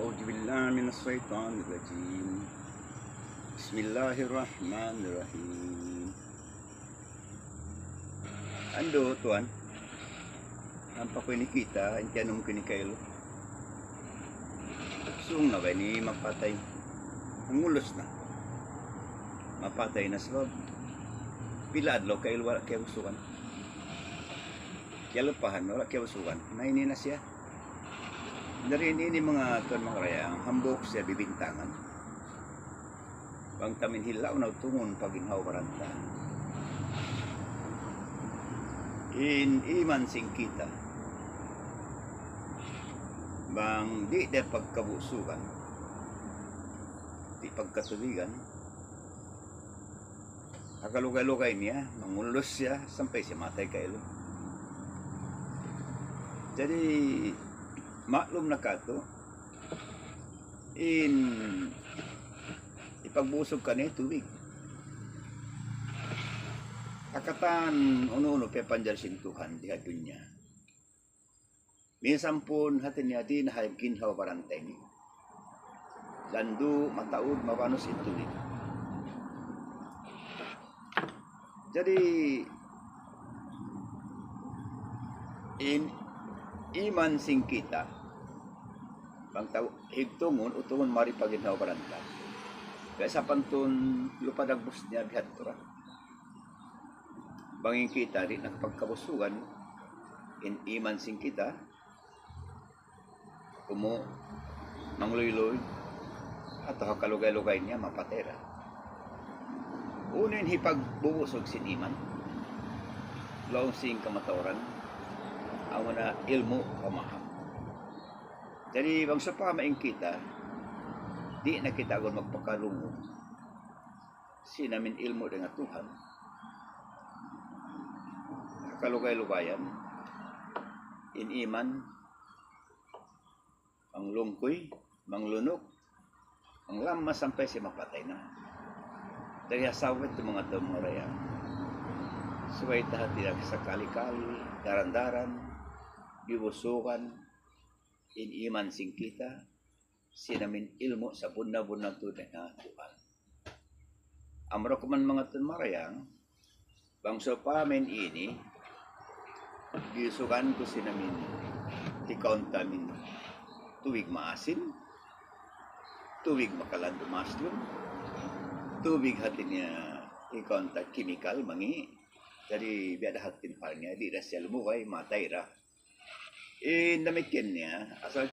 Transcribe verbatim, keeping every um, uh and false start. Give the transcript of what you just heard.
أعوذ بالله من الشيطان الرجيم. بسم الله الرحمن الرحيم. Andu', tuwan, ampa ku ini kita, in tiyanum ku ini kaylu. Sung na ba ini mapatay? Mangulus na. Mapatay na sabab pila adlaw kaylu wala' kiyabusugan. Kiyalupahan, wala' kiyabusugan. Na ini na siya. Dayn ini manga tuwan manga dayang, hambuuk siya bibintangan. Bang ta minhilaw na utungun pa ginhawa-baran ta. In iman sin kita, bang di' da pagkabusugan, di' pagkatubigan, ha kalugay-lugay niya, mangulus siya, sampay siya matay kaylu. Jadi, maklum na katu', in hipagbusug kaniya tubig. Ha katan unu-unu piyapanjari sin Tuhan di ha dunya. Minsan pun hati niya di' na ha ginhawa-baran ta ini. Landu', mataud, mabanus in tubig. Jadi, in iman sin kita, bang ta higtungun, utungun mari pa ginhawa-baran ta. Kaya sapantun lupa dagbus niya biya' hādtu ra. Bang in kita di' na pagkabusugan, in iman sin kita, kumu' mangluyluy, atawa ha kalugay-lugay niya mapatay ra. Unu in hipagbubusug sin iman? Laung sin kamatauran, amuna ilmu' pamaham. Jadi, bang sawpama in kita, di' na kita agun magpakarungu sin amin ilmu' dayn ha Tuhan, ha kalugay-lugayan, in iman, manglungkuy, manglunuk, manglamma sampay siya mapatay na. Dayn ha sabab yadtu manga tuwan manga dayang, subay ta hati-hati sakali-kali, daran-daran, bibusugan, in iman sin kita, sin amin ilmu' sabunnal-bunnal tuud dayn ha Tuhan. Amura ku man manga tuwan manga dayang, bang sawpama in ini, biyusugan ku sin amin, hikaun ta amin tubig maasin, tubig makalandu' maaslum, tubig hati niya hikaun ta kimikal mangi', jadi biya' da hati niya, di' da siya lumugay, matay ra. In damikkiyan niya, asal